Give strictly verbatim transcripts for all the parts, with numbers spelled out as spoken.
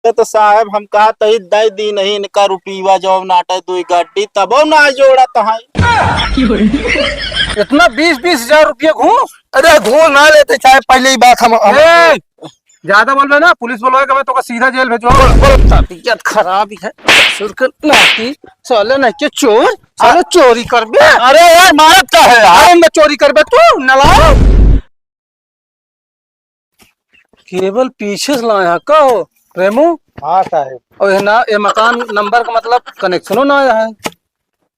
ये तो साहेब, हम कहा तही दे दी नहीं इनका रुपीवा, जो नाटे दुई गड्डी, तबो ना जोड़त है। इतना बीस बीस हजार रुपया घूस? अरे घूस ना लेते साहेब, पहले ही बात हम, हम ए, ज्यादा बोलबे ना, पुलिस बोलवाए के बाद तोका सीधा जेल भेजवा। बोल, बोल, तबीयत खराब ही है। सुरकन नाती, साले नहीं के चोर, साले चोरी करबे। अरे यार, मारत का है यार? अरे मैं चोरी करबे तू, नलायक। केबल पीछे से लाया है, का हो, प्रेमू? हाँ साहेब। और ये ना, ये मकान नंबर का मतलब कनेक्शनो ना आया है।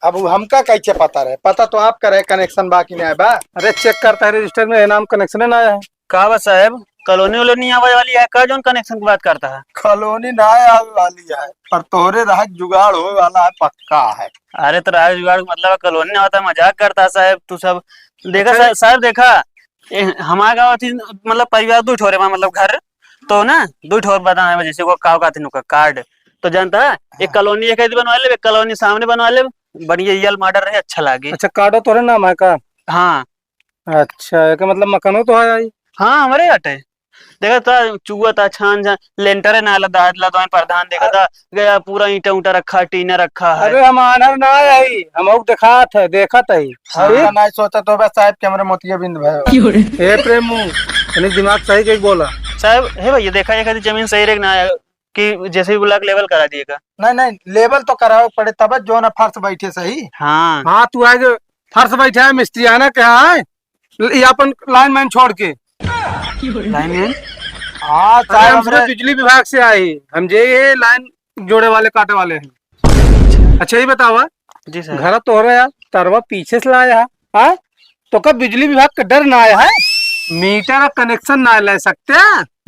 अब उ हमका कैसे पता रहे? पता तो आपका रहे, कनेक्शन बाकी नहीं आया बा। अरे, चेक करता है रजिस्टर में, ये नाम कनेक्शन ना आया है। का बा साहेब, कॉलोनी वोलोनी आवे वाली है का, जौन कनेक्शन की बात करता है? कॉलोनी ना आवे वाली है, पर तोहरे रहे जुगाड़ होए वाला है, पक्का है। अरे, तो रहे जुगाड़ का मतलब है कॉलोनी ना होता है, मजाक करता है साहेब, तू सब। देखा अच्छा। साहेब, साहेब देखा, ए, हमारे गाँव थी, मतलब परिवार दो ठोरे में, मतलब घर तो ना दो ठोर बना है, जैसे वो का कहते हैं, कार्ड तो जानता है, एक हाँ। कॉलोनी एक ऐसी बनवा ले, एक कॉलोनी सामने बनवा ले, बढ़िया यल मॉडल रहे, अच्छा लागे। अच्छा, कार्डो तोरे नाम है का? हाँ। अच्छा, एक मतलब मकानो तो है आई। हाँ, हमारे हटे। देखा था, चुआ था, छान छान, लेंटर है ना, लदा, लदा, प्रधान देखा था, गया पूरा ईंटा उंटा रखा, टीना रखा है। अरे, हम आनर ना आई, हम और देखात है, देखत है। हाँ। अरे, ना सोचा तो बस साहेब के हमरे मोतिया बिंद भाई। क्यों रे? हे प्रेमू, तनी दिमाग सही के बोला। साहेब, हे भैया, देखा, एक आधी जमीन सही रे ना है, कि जेसीबी बुला के लेवल करा दिए का? नहीं, नहीं, लेवल तो करावे पड़े, तब जो ना फर्श बैठे सही। हाँ। हाँ, तू आगे फर्श बैठा है, मिस्त्री आना क्या है? ये अपन लाइनमैन छोड़ के। लाइनमैन? हाँ, अरे, साहब, हम पूरे हमरे बिजली विभाग से आए, हम जे ये लाइन जोड़े वाले, काटे वाले हैं। अच्छा, ये बतावा, जी सर। घर तोहरे यार, तरवा पीछे से लाया है, हाँ? तो का बिजली विभाग का डर ना आया है? मीटर का कनेक्शन ना ले सकते?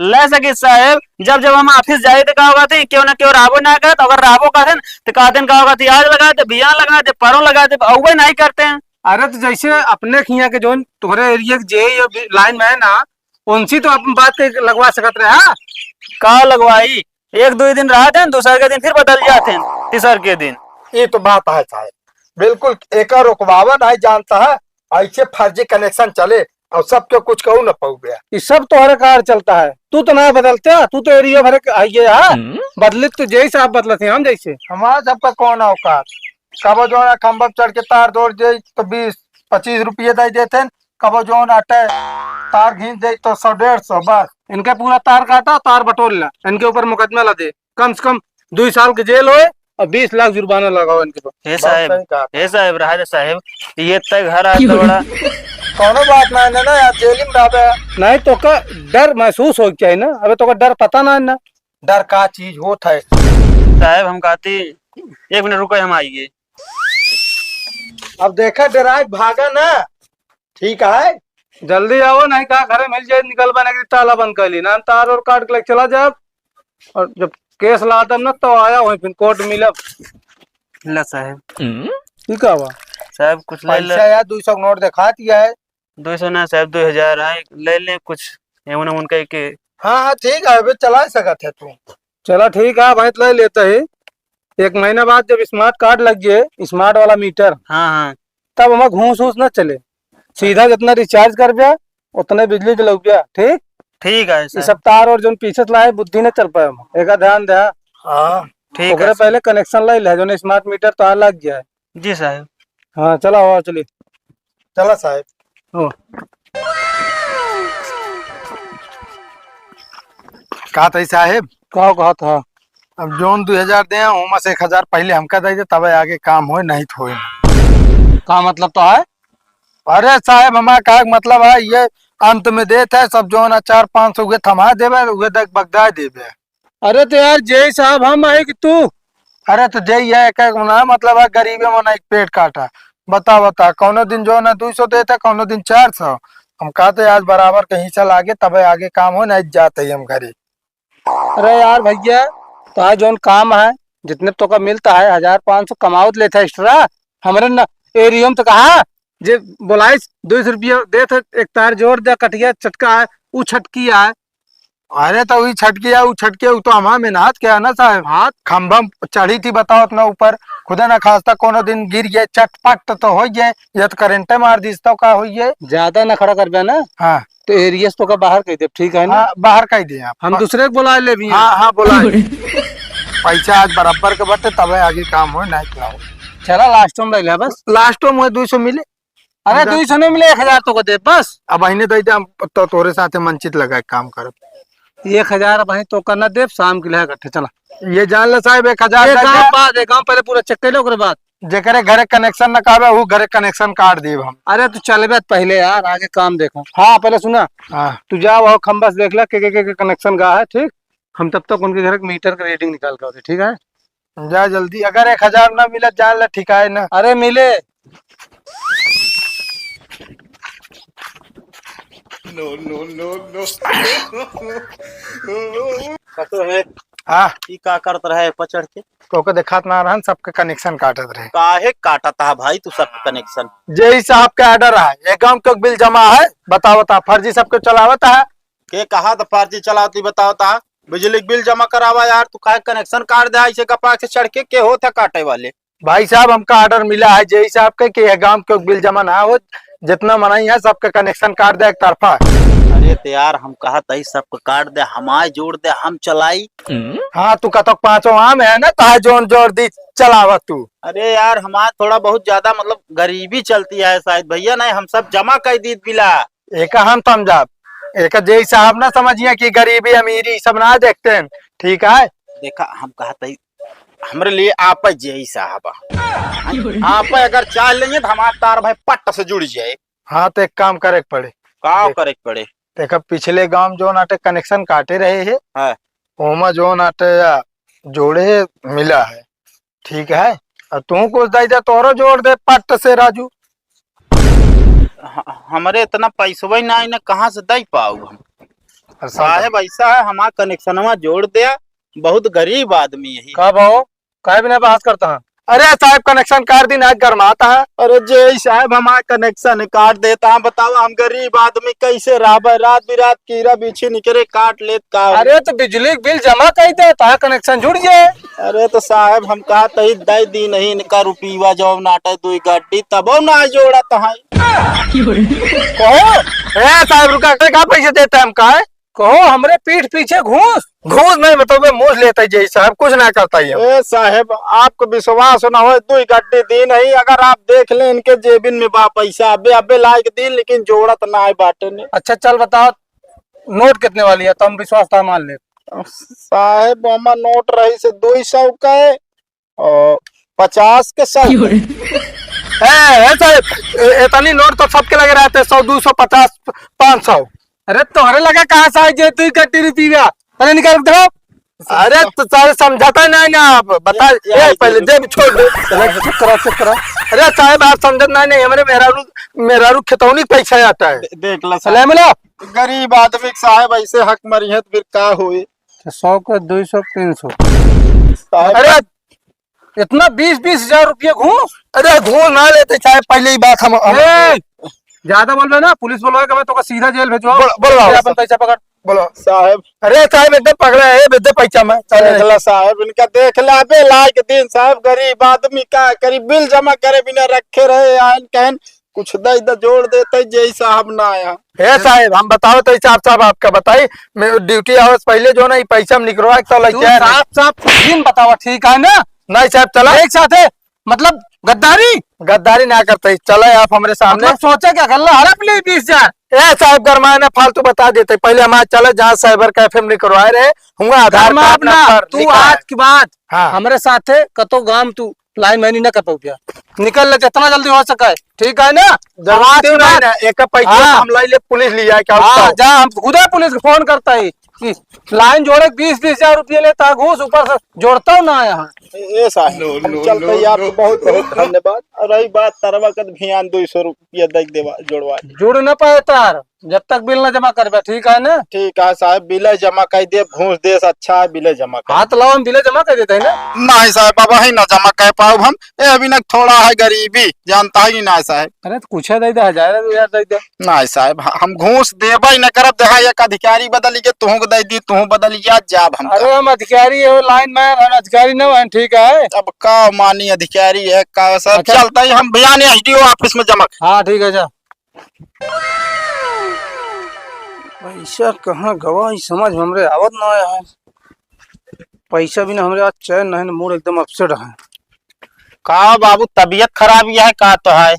ले सके साहेब, जब जब हम ऑफिस जाए तो का होगा थी, क्यों ना क्यों राबो ना करत, अगर राबो करते तो का दिन का होगा थी, आज लगा दे, बिहान लगा दे, परों लगा दे, अउबे नहीं करते हैं। अरे तो जैसे अपने खिया के जोन तोहरे एरिया के जे ये लाइन में है ना, उनसे तो अपन बात के लगवा सकत रहे, हाँ? का लगवाई? एक दो दिन रहत हैं, दूसर के दिन फिर बदल जात हैं, तीसर के दिन। ये तो बात है साहेब, बिल्कुल एका रोकवावा नहीं जानता है, ऐसे फर्जी कनेक्शन चले और सबके कुछ कहू न पाऊ गया। ये सब तोहरे कार चलता है, तू तो ना बदलते, तू तो एरिया भरे के आइए, हाँ? हम्म। बदलित तो जैसे आप बदलते हैं, हम जैसे। हमारा सबका कौन औकात? कबो जो है खंभा पे चढ़ के तार जोड़ दे तो बीस पच्चीस रुपये दे देते हैं, कबो जौन आटे तार घींच दे तो सौ डेढ़ सौ बस। इनके पूरा तार काटा, तार बटोर ला, इनके ऊपर मुकदमा ला दे, कम से कम दुई साल के जेल होए और बीस लाख जुर्माना लगाओ इनके ऊपर। हे बात साहेब, सही कहा। हे साहेब, रहा दे साहेब, ये तय घर आता बड़ा। कौनो बात ना है ना यार, जेल में रहा। नहीं तो का डर महसूस हो चाहिए ना, अबे तो का डर पता ना है ना। डर का चीज होत है? साहेब, हम कहती, एक मिनट रुको, हम आइए। अब देखा, डराए भागा ना। ठीक है, जल्दी आओ, नहीं कहा घरे मिल जाए, निकल बने के ताला बंद कर ली ना, तार और काट के लेके चला जाब। और जब केस लादम ना, तो आया वहीं फिर कोर्ट मिलब। ला साहेब। ठीक है बा। साहेब, कुछ ले ले। पैसा यार, दो सौ नोट दिखा दिया है। दो सौ ना साहेब, दो हजार है, ले ले कुछ, एमन ओमन कह के। हाँ, हाँ, ठीक है, अबे चला सकत है तू। चला ठीक है भाई, तो ले लेता है। एक महीना बाद जब स्मार्ट कार्ड लग गए, स्मार्ट वाला मीटर, हाँ, हाँ। तब हमें घूस वूस ना चले, सीधा जितना रिचार्ज कर दिया, उतने बिजली दिलौबिया, ठीक? ठीक है ये सर। सब तार और जोन पीछे से लाए, बुद्धि ना चल पाए हम, एका ध्यान दे। हाँ। ठीक ओकरे है सर। पहले कनेक्शन ले ले, जोन स्मार्ट मीटर तो आ लग गया है। जी साहब। हाँ, चला हो, चलिए। चला साहेब। हो। का तई साहेब? का कहत ह? अब जौन दो हजार दे, ओमा से एक हजार पहले हमका दे दे, तबे आगे काम होए, नहीं तो होए ना। का मतलब तो है? अरे साहेब, हमारा का मतलब है, ये अंत में देत है, सब जौन है चार पाँच सौ उहे थमा देबे, उहे देख बगदा देबे। अरे तो यार, जय साहब हम आए कि तू? अरे तो जय ये एक, एक ना, मतलब है, गरीबे मन एक पेट काटा। बता, बता, कौनो दिन जौन है दो सौ देता, कौनो दिन चार सौ। हम कहते आज बराबर के हिस्सा लागे, तबे आगे काम हो, नहीं जाते ही हम घरे। अरे यार भैया, तो आज जौन काम है, जितने तो का मिलता है, हजार पाँच सौ कमावत लेता है एक्स्ट्रा। हमरे न एरियो में तो कहा, जे बोलाइस, दो सौ रुपया देत है, एक तार जोड़ दे, कटिया चटका है, ऊ छटकी है। अरे तो वही छटकिया, वो छटकिया, वो तो हमार मेहनत के है ना साहब। हाँ। खंभा में चढ़ी थी, बताओ इतना ऊपर, खुदा ना खास्ता कोनो दिन गिर गए, चटपट तो हो गए, या तो करंटे मार दी, तो का हो गए। ज्यादा नखरा करबे ना, हाँ। तो एरिया से तो का बाहर कह दे, ठीक है ना? हाँ, बाहर कह दे आप। हम दूसरे को बुला ले भी। हाँ, हाँ, बुला ले। पैसा आज बराबर के बटे, तबे आगे काम हो, नहीं तो ना हो। चला, लास्ट में ले ले बस। लास्ट में दो सौ मिले। अरे, हम दो सौ नहीं मिले, एक हजार तो को दे बस। अब अहिने दे दे, हम तो तोरे साथे मनचित लगा के काम करब। एक हजार अब अहीं तो का ना देब, शाम के लिए इकट्ठे चला। ये जान ले साहब, एक हजार एक दे गाँव दे। बाद, एक गाँव पहले पूरा चेक कर ले, ओकरे बाद। जेकरे घरे कनेक्शन न कहबे, ऊ घरे कनेक्शन काट देब हम। अरे, तू चलबे त पहले यार, आगे काम देखो। हाँ, पहले सुना। हाँ। तू जा, वहाँ खंभा से देख ले, के, के, के, के कनेक्शन गा है, ठीक? हम तब तक उनके घर के मीटर के रीडिंग निकाल के आते, ठीक है? जा जल्दी, अगर एक हजार ना मिला, जान ले, ठीक है ना? अरे, मिले। No, no, no, no। कतो है? हाँ। ई का करत रहे ऊपर चढ़ के? तोके देखात ना रहन, सबके कनेक्शन काटत रहे। काहे काटत है भाई तू सबके कनेक्शन? जेई साहब के ऑर्डर है, ये गांव के बिल जमा है, बतावत है, फर्जी सबके चलावत है। के कहा तो फर्जी चलावत ही बतावत है? बिजली के बिल जमा करावा यार, तू काहे कनेक्शन काट दे ऐसे गपा के चढ़ के, के होत है काटे वाले? भाई साहब, हमका ऑर्डर मिला है जेई साहब के कि ये गांव के बिल जमा ना हो, जितना मनई है सबके कनेक्शन काट दे एक तरफा। अरे तो यार, हम कहत है सबके काट दे, हमार जोड़ दे, हम चलाई। हाँ, तू कतक पाँचों आम है ना, ताहे जोन जोड़ दी, चलावा तू। अरे यार, हमार थोड़ा बहुत ज्यादा मतलब गरीबी चलती है शायद भैया, नहीं हम सब जमा कर दीत बिला। एका हम समझब, एका जेई साहब ना समझिए कि गरीबी अमीरी सब ना देखते हैं, ठीक है? देखा, हम कहत है, हमरे लिए आप जेई साहब, आप अगर चाह लेंगे तो हमार तार भाई पट्ट से जुड़ जाए। हाँ, तो एक काम करे के पड़े। का देख, करे के पड़े? देखा, पिछले गांव जो नाटे कनेक्शन काटे रहे है, हाँ। ओमा जो नाटे जोड़े मिला है, ठीक है? और तू कुछ दे दे, तोरो जोड़ दे पट्ट से राजू। ह-, हमरे इतना पैसवा ही ना, ना कहाँ से दे पाऊ हम? अरे साहब। साहेब, ऐसा है, हमार कनेक्शनवा जोड़ दे, बहुत गरीब आदमी है। का भाव? काहे बिना बहस करता है? अरे साहेब, कनेक्शन काट दी ना, गरमाता है। अरे जेई साहेब, हमार कनेक्शन काट देता है, बतावा हम गरीब आदमी कैसे रहबे? रात बिरात कीड़ा बिच्छी निकरे काट लेत का हो? अरे तो बिजली के बिल जमा कर देता है, कनेक्शन जुड़ जाए। अरे तो साहेब, हम कहत ही दे दी नहीं इनका रुपीवा, जौ नाटे दुई गड्डी, तबो ना जोड़त है। कहो, ए साहेब रुका, का पैसे देता है हमका, है? कहो, हमरे पीठ पीछे घूस। घूस नहीं, मतलब, मैं मूस लेता ही जेई साहब, कुछ ना करता ही हम। ए साहेब, आपको विश्वास ना हो, दुई गड्डी दी नहीं, अगर आप देख लें इनके जेबिन में बा पैसा, अबे, अबे लाइक दी, लेकिन जोड़त ना है बाटे ने। अच्छा, चल बताओ, नोट कितने वाली है, तो हम विश्वास था मान ले। साहेब, हमार नोट रही से दुई सौ का है, और पचास के सौ। ए, ए साहेब, ए, इतनी नोट तो सबके लगे रहते, सौ, दो सौ, पचास, पाँच सौ। अरे तोहरे लगे कहाँ से आई जे तू इकट्ठी रुपया? अरे निकाल के दिखाओ। अरे तो सारे समझाता नहीं ना आप, बता। ए, ए, पहले जेब छोड़ दे। चेक करा, चेक करा। अरे साहेब, आप समझत नहीं, नहीं, हमरे मेहरारू, मेहरारू खितौनी के पैसा आता है। दे-, देख ला ले साहब। मिला। गरीब आदमी के साहेब ऐसे हक मरिहत फिर का होई? सौ के दो सौ, तीन सौ। साहेब। अरे इतना बीस बीस हजार रुपया घूस? अरे घूस ना लेते साहेब, पहले ही बात हम, हम ए, ज्यादा बोलबे ना, पुलिस बोलवा के मैं तोका सीधा जेल भेजवाओ। बोल-, बोलवाओ। ले अपन पैसा पकड़। बोलो। साहेब। अरे साहेब एकदम पकड़ा है, दे पैसा मैं। चले। देख ला साहेब, इनका देख ला, अबे लाइक दिन साहेब, गरीब आदमी का करी, बिल जमा करे बिना रखे रहे, आइन कहन कुछ दे दे, जोड़ देते, जेई साहब ना आया। हे साहेब, हम बताओ तो हिसाब साहब आपका बताई, मैं ड्यूटी आवर्स पहले जो ना, ये पैसा हम निकलवा के तो तू लेके आए। साफ साफ दिन बतावा, ठीक है ना? नहीं साहब, चला। एक साथ है, मतलब गद्दारी? गद्दारी ना करते ही, चले आप हमरे सामने। मतलब सोचे क्या कर लो, हड़प ले बीस हजार। ए साहेब, गरमाए ना, फालतू बता देते, पहले हम आज चले जहाँ साइबर कैफे में निकलवाए रहे, हुआ आधार गरमाए कार्ड अपना, नंबर तू लिखा है। आज की बात हाँ। हमरे साथे कतो गाम तू लाइन मैनी ना कर पाऊ क्या? निकल ले जितना जल्दी हो सके, ठीक है ना? जरूर आज के नहीं बाद ना, एक पैसा हाँ। हम लाई ले, पुलिस ले जाए क्या हाँ, उसका? जा, हम खुदे पुलिस को फोन करता है कि लाइन जोड़े बीस बीस हजार रुपये लेता है घूस, ऊपर से जोड़ता हूँ ना यहाँ। ए, ए साहब, नो, हम नो, चलते नो, ही आपको नो। बहुत बहुत धन्यवाद। और रही बात तरवा के, ध्यान दो सौ रुपया दे देवा, जोड़वा दे। जुड़ ना पाए तार। जब तक बिल ना जमा करबे, ठीक है ना? ठीक है साहब, बिल जमा कर दे, घूस देस अच्छा है, बिल जमा कर। हाँ, तो लाओ, हम बिल जमा कर देते हैं ना। नहीं साहब, अब ही ना जमा कर पाउब हम। ए, अभी ना थोड़ा है गरीबी, जानता ही ना साहब। अरे, तो कुछ है, दे दे, हजार है, दो हजार दे दे। नहीं साहब, ह-, हम घूस देबे ही ना करब। देखा, एक अधिकारी बदल के तुहूँ को दे दी, तुहूँ बदल गया, जाब हम। अरे, हम अधिकारी हो, लाइन में, हम अधिकारी ना हैं, ठीक है? अब का मानी अधिकारी है, का सब अच्छा। चलता ही, हम बयान एसडीओ ऑफिस में जमा। हाँ, ठीक है, जा। पैसा कहाँ गवा, ई समझ में हमरे आवत ना आया है। पैसा बिना हमरे आज चैन नहीं, मूड एकदम अपसेट है। का बाबू, तबीयत खराब ही है का तो है?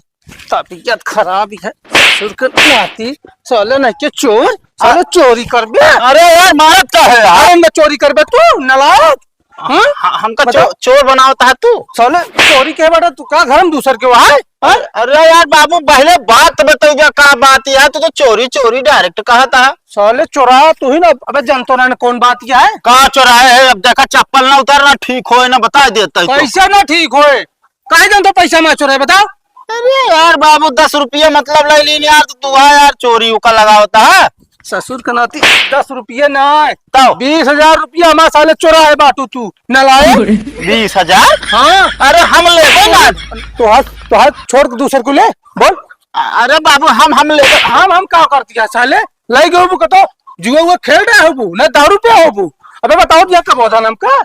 तबीयत खराब ही है, ससुर के नाती, साले नहीं के चोर, साले आ- चोरी करबे। अरे यार, मारत का है यार? अरे मैं चोरी करबे तू, नालायक। हाँ? ह-, हमका बता। चो-, चोर बनावत है तू? साले चोरी के बाटे तू, का घर में दूसर के वहाँ है? हाँ? अरे यार बाबू, पहले बात तो बतइबे, का बात है? तू तो चोरी चोरी डायरेक्ट कहत है। साले चोरा तू ही ना, अबे जानतो ना कौन बात क्या है? का चोराए है? अब देखा चप्पल ना उतार ना ठीक होए ना बता देता ही तो। कैसे ना ठीक होए? काहे जानतो पैसा मा चोराए बताओ? अरे यार बाबू, दस रुपया मतलब ले लीन यार, तो तू है यार चोरी उका लगावता है। ससुर के नाती दस रुपया ना है, तो? बीस हजार रुपया हमारे साले चोराए बाटू तू, नालायक। बीस हजार? हाँ। अरे हम लेबे ना। तोहार, तोहार छोड़ के दूसर को ले, बोल। अरे बाबू, हम, हम लेबे। हम, हम का करती है साले? लाई गए होबू कतो, जुआ हुआ खेल रहे होबू, ना दारू पे होबू। अबे बताओ भैया, कब होता ना हमका?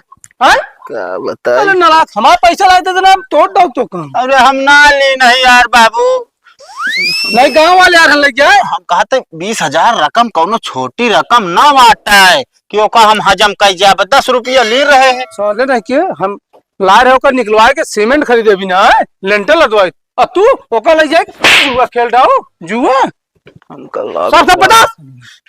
हाँ? का बताई? अरे नालायक, हमारा पैसा लाई देते ना, हम तोड़ दो तो काम। अरे हम ना ली नहीं यार बाबू। नहीं, गाँव वाले यार हम लग जाए। हम कहते बीस हजार रकम कौनो छोटी रकम ना बाटे कि ओका हम हजम कर जाए, दस रुपया ले रहे हैं। साले नहीं के हम ला रहे ओकर निकलवाए के सीमेंट खरीदे भी ना है, लेंटर लदवाए। आ तू ओका ले जाए जुआ खेल रहा हो, जुआ। हमका सब, सब बता।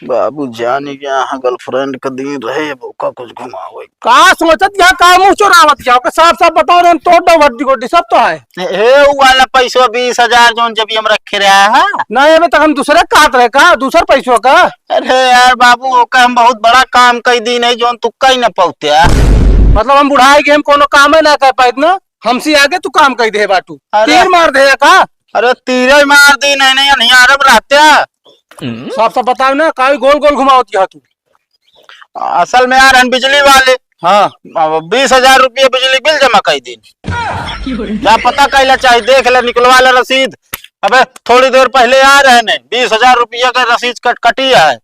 बाबू जान गया, हाँ, गर्लफ्रेंड के दिन रहे, अब ओका कुछ घुमावे। का सोचत या, का मुंह चोरावत या, ओका साफ साफ बताओ, हम तोड़ दो हड्डी गोड्डी, सब तो है। हे, उ वाला पैसवा बीस हजार जौन जब हम रखे रहा है। नहीं, अबे तक हम दूसरे का हाथ रहे का, दूसर पैसवा का। अरे यार बाबू, ओका हम बहुत बड़ा काम कई दीन है, जौन तू कई न पौते। मतलब हम बुढ़ाए के हम कोनो काम है ना कर पाइत ना, हमसे आगे तू काम कई दे बाटू। अरे। तीर मार दे का? अरे तीरे मार दी, नहीं, नहीं, अनियारे में रहते। साफ साफ बताओ ना, काहे गोल गोल घुमावत गया तू? असल में यार, हम बिजली वाले। हाँ। अब बीस हजार रुपया बिजली बिल जमा कर दी। जा पता कैला चाहे, देख ले, निकलवा ले रसीद। अबे थोड़ी देर पहले आ रहे ने, बीस हजार रुपया का रसीद कट, कटी है।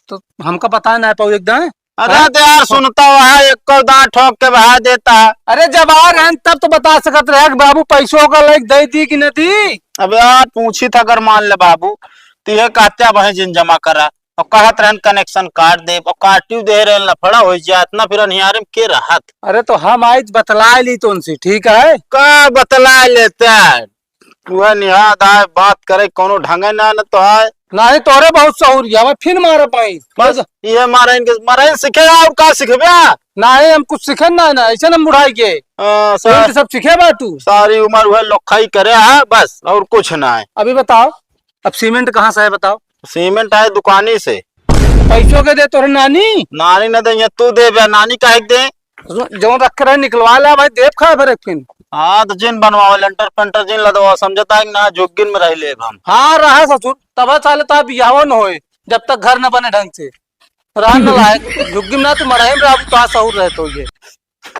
तो हमका बताए ना पाऊ एकदम। अरे हाँ? तो यार, सुनता हुआ है, एको दांत ठोक के बहा देता है। अरे जब आ रहे हैं तब तो बता सकत रहे कि बाबू पैसों का लाइक दे दी कि न दी। अब यार पूछी था अगर मान ले बाबू, तो ये कहते अब हैं जिन जमा करा, और कहत रहन कनेक्शन काट दे, और काटियो दे रहे लफड़ा हो जाए, इतना फिर अनियारे में के रहत। अरे तो हम आज बतला ली तो उनसे, ठीक है? का बतला लेता है? वह निहाद आए, बात करे, कोनो ढंगे ना, न तो आए। नाही, तोरे बहुत सहूर गया, मैं फिर मारे पाई। बस, ये मारे इनके, मारे सीखे, और का सीखबे? नाही, हम कुछ सीखे ना, ना, ऐसे ना बुढ़ाई के। हाँ, सा-, पेंट सब सीखे बा तू? सारी उम्र वह लोखई करे है, बस, और कुछ ना है। अभी बताओ, अब सीमेंट कहाँ से है, बताओ? सीमेंट आए दुकानी से। पैसों के दे तोरे नानी? नानी न दे, ये तू दे बे, नानी काहे के दे? जो, जौन रख के रहे, निकलवा ला भाई, देब खा भरे फिन। हाँ, तो जिन बनवावे, लेंटर पेंटर जिन लदवा, समझता है कि ना, झुग्गिन में रह लेब हम। हाँ, रहा ससुर, तब साले ता बियाहो न होए, जब तक घर न बने ढंग से। रहा न लायक, झुग्गी में ना तू मरहे में रहा, तो सहूर रहे तो ये।